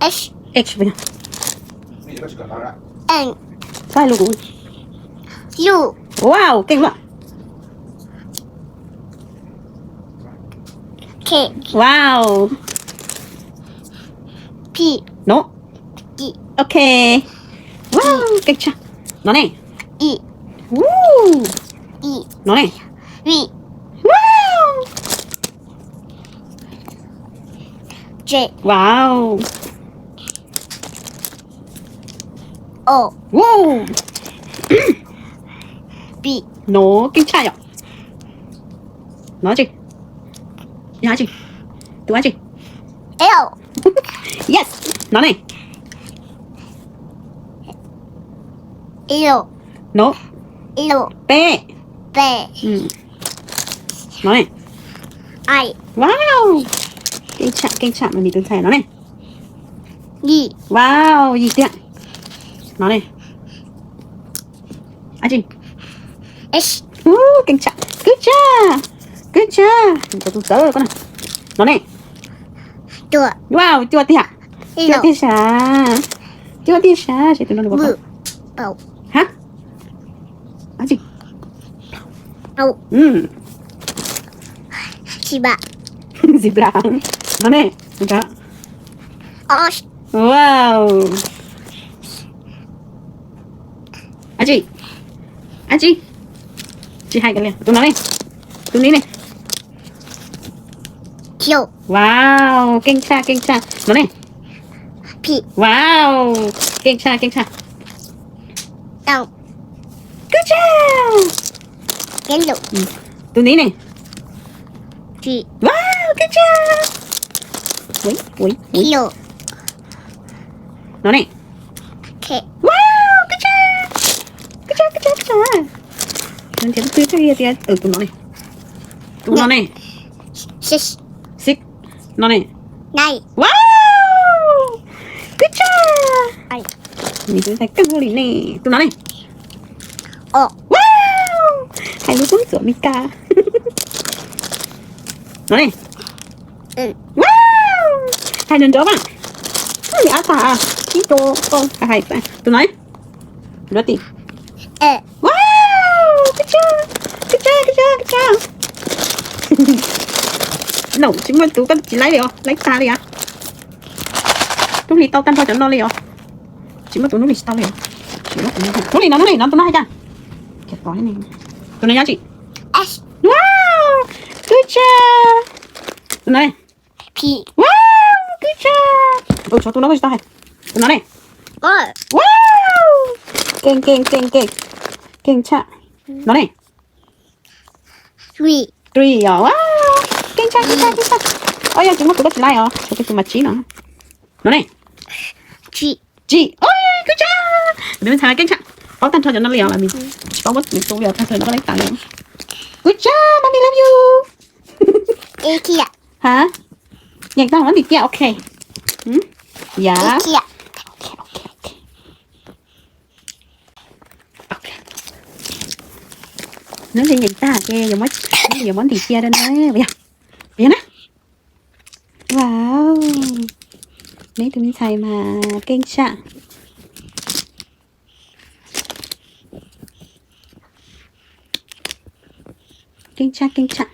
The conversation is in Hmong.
H, H, N, Wow, keej luaj. K, Wow. P, No. G, Ok. Wow, keej tshaj. No ne. E, Woo. E, No ne. V, Wow. J, Wow. O, Wow. B, No, keej tshaj yom. No tsi. Yog tsi. Tus tsi. L, Yes. No ne. L, No. L, Peb. P, Mm. No ne. I, Wow. Keej tshaj, keej tshaj, mas nws tus ntxhais no ne. Y, Wow, Y tiag. No ne. Ab tsi. H, Uh, keej tshaj. Good job. Good job. Cov tus txawv koj na. No ne. Tua. Wow, cua tiag. Cua tiag sas. Cua tiag sas, seb tus no nws puas V, pom. Pau. Hab. Ab tsi. Pau. Mm. Zebra. Zebra. No ne. Ox. Wow. Ab tsi. Ab tsi. Tsis hais kiag li. Tus no ne. Tus ni ne. Q. Wow, keej tshaj, keej tshaj. No ne. P. Wow, keej tshaj, keej tshaj. Tau. Good job. Keej lus. Tus ni ne. G. Wow, keej tshaj. Ui, ui, ui. Q. No ne. K. Wow, good job. Good job, good job, good job. Nws nrhiav twg twg tias, tus no ne. Tus no ne. Six. Six. No ne. Nine. Wow, good job. Nws tus ntxhais keej li ne. Tus no ne. O. Wow, hais lus Hmoob txuam Meskas. No ne. Wow, hais nrov nrov mas. Ab tas, ib co, hais, tus no. Nrov tim. Wow, good job, good job, good job, good job. No, tsis muaj tus koj tsis laib li os, laib tag li as. Hnub li tau tag nrho cov no li os. Tsis muaj tus hnub li tsis tau li os. Hnub li no, hnub li no tus no hais cas? Tus no nyob tsis. Wow, good job. Tus no. P. Wow, good job. Tus no koj tsis tau hais. Tus no ne. Wow, keej keej keej keej. Keej tshaj. No ne. Three. Three os. Wow, keej tshaj, keej tshaj, keej tshaj. Oj, yog tsis muaj tus koj tsis laib os, tshuav kiag tus mas tsib no. No ne. G. G. Oj, good job. Nws ntxhais keej tshaj. Paub tag nrho cov no li os, tsis paub muab nws tu li os, tag nrho no koj laib tas li. Good job, mommy love you. Hab? Nyeem tag muab ntim tiaj, ok. Yam. Neb li nyeem tag ces yuav muab ntim tiaj rau na. Yog na. Wow, neb tus me ntxhais mas keej tshaj. Keej tshaj, keej tshaj.